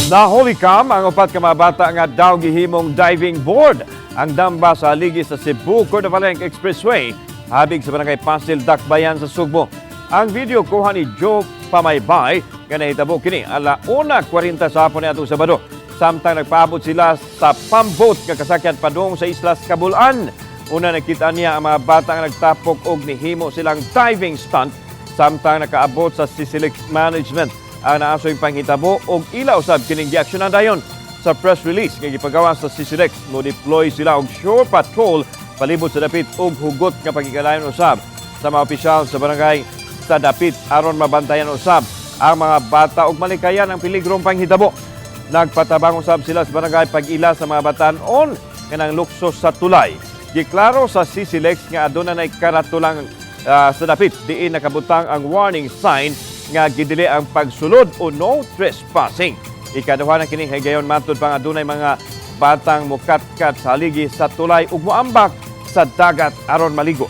Nahuli cam ang upat ka mga bata nga daw gihimong diving board ang damba sa haligi sa Cebu Cordova Expressway habig sa Barangay Pasil, Dakbayan sa Sugbo. Ang video kuha ni Joe Pamaybay nga nahitabo kini ala 1:40 sa hapon niadtong Sabado, samtang nagpaabot sila sa pump boat nga kasakyan padung sa Islas Cabulan. Una, nakita niya ang mga bata nga nagtapok og nihimo silang diving stunt samtang nakaabot sa CCLEX management ang naasoy panghitabo og ila usab kining giaksyonan dayon. Sa press release nga gipagawa sa CCLEX, mo deploy sila og shore patrol palibot sa dapit og hugot nga pagkikalayon usab sa mga opisyal sa barangay sa dapit aron mabantayan usab ang mga bata ug malikayan ang piligrong panghitabo. Nagpatabang usab sila sa barangay pag-ila sa mga batan-on nga nang luksos sa tulay. Giklaro sa CCLEX nga aduna nay karatulang sa dapit diin nakabutang ang warning sign nga gidili ang pagsulod o no trespassing. Ikaduha na kini higayon matud pa nga adunay mga batang mukatkat sa haligi sa tulay ug moambak sa dagat aron maligo.